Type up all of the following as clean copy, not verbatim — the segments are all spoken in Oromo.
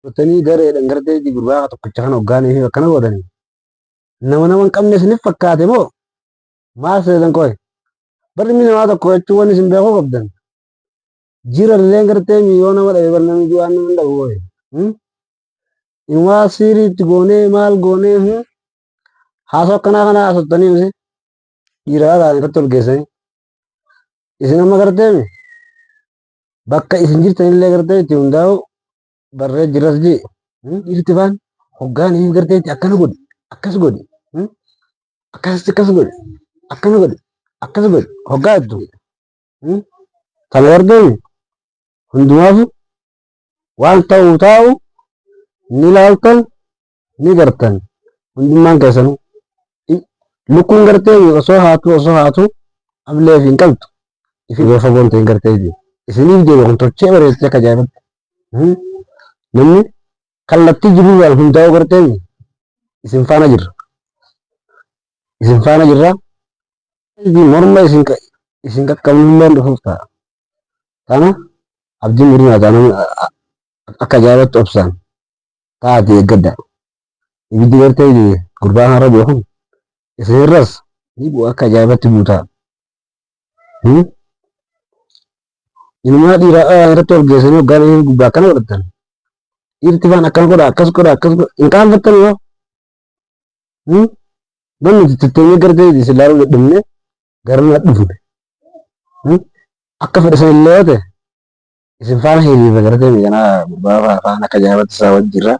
Gootanii gareedhaan gartee gurbaa tokkicha kana hoggaanii fi akkana godhanii. Nama nama hin qabne isiniif fakkaate moo maal seetan qoy? Barri ilmi namaa tokko jechuun wanni isin beekuu qabdan. Jira illee gartee yoo nama dhabe bar namni waan nama hin dhabu qoy. Inumaa siirii itti goonee maal goonee haasoo akkanaa kana haasoftanii miti dhiiraa ta'an irratti ol geessanii. Isin amma gartee bakka isin jirtanillee gartee itti hundaa'u barree jiras jee. Dhiirti faan hoggaan hin gartee itti akkana godhi akkas godhi akkasitti akkas godhi akkana godhi akkas godhi hoggaa jettu. Kana gartee hundumaafu waan ta'u taa'u ni laaltan ni gartan hundummaan keessanuu. Lukkuun gartee osoo haatu ablee fi hin qabdu. Ifi yoo fagoon ta'in gartee isiniif deema kun tolchee bareechee akka ajaa'ibatti. Namni kallattii jiruurraan hundaa'uu gartee isin faana jirra. Isin faana jirra. Morma isin qaqqabnullee dhufuuf ta'a. Kana abdiin murinaa ta'a namni akka ajaa'ibatti obsaan taa'atii eeggadha. Ibiddi gartee gurbaa kanarra bu'e kun isinirras ni bu'a akka ajaa'ibatti buutaa. Inumaa dhiiraa irratti ol geessanii hoggaan inni gubbaa akkana godhatan. Dhiirti faan akkana godha akkas godha akkas godha hin qaanfattan yoo. Manni nuti teenyee gartee isin ilaaluu dadhabne gara dhufne. Akka fedha san illee yoo ta'e isin faana hiriirra gartee miidhanaa gurbaa faana akka ajaa'ibatti isaa wajjin jirra.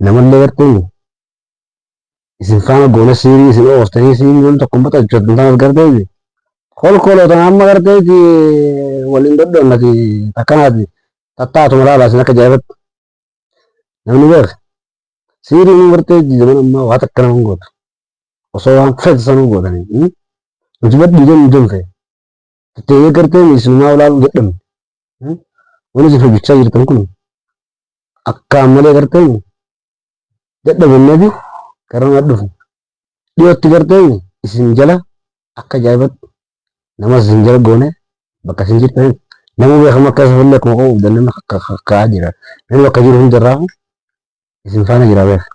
Namallee gartee isin faana goona siirii isin ooftanii siirii namni tokko hin baxachu tanas gartee kolkoloo tana amma gartee waliin dhodhonnati takkanaati tattaatuma laala isin akka ajaa'ibatti. Namni beeka siirii nu gartee zaman ammaa waa takka nama hin gootu. Osoo waan fedhe sanuu godhanii. Nuti badhiidee nu danfe. Teeyyee gartee isinumaa ilaaluu dadhabne. Wanni isin hojjechaa jirtan kun akkaan malee gartee dadhabinneeti gara dhufu. Dhiyootti gartee isin jala akka ajaa'ibatti nama isin jala goone bakka isin jirtan nama beekamu akka isa akkuma qabu namni kaka'aa jira. Namni bakka jiru hundarraa isin faana jira beeka.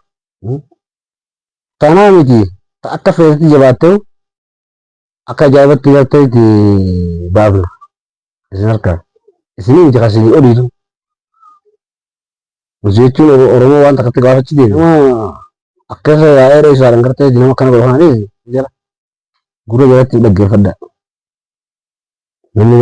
Tanaa miti akka feetetti jabaattee akka ajaa'ibatti gartee itti baafna. Isin harkaa. Isinii miti kan isinii oliitu. Nuti jechuun Oromoo waan takkatti gaafachi deemu. Nama akka isa yaa'ee dheessaadhaan gartee nama akkana godhu kanaanis jala gurra jalatti dhaggeeffadha. Namni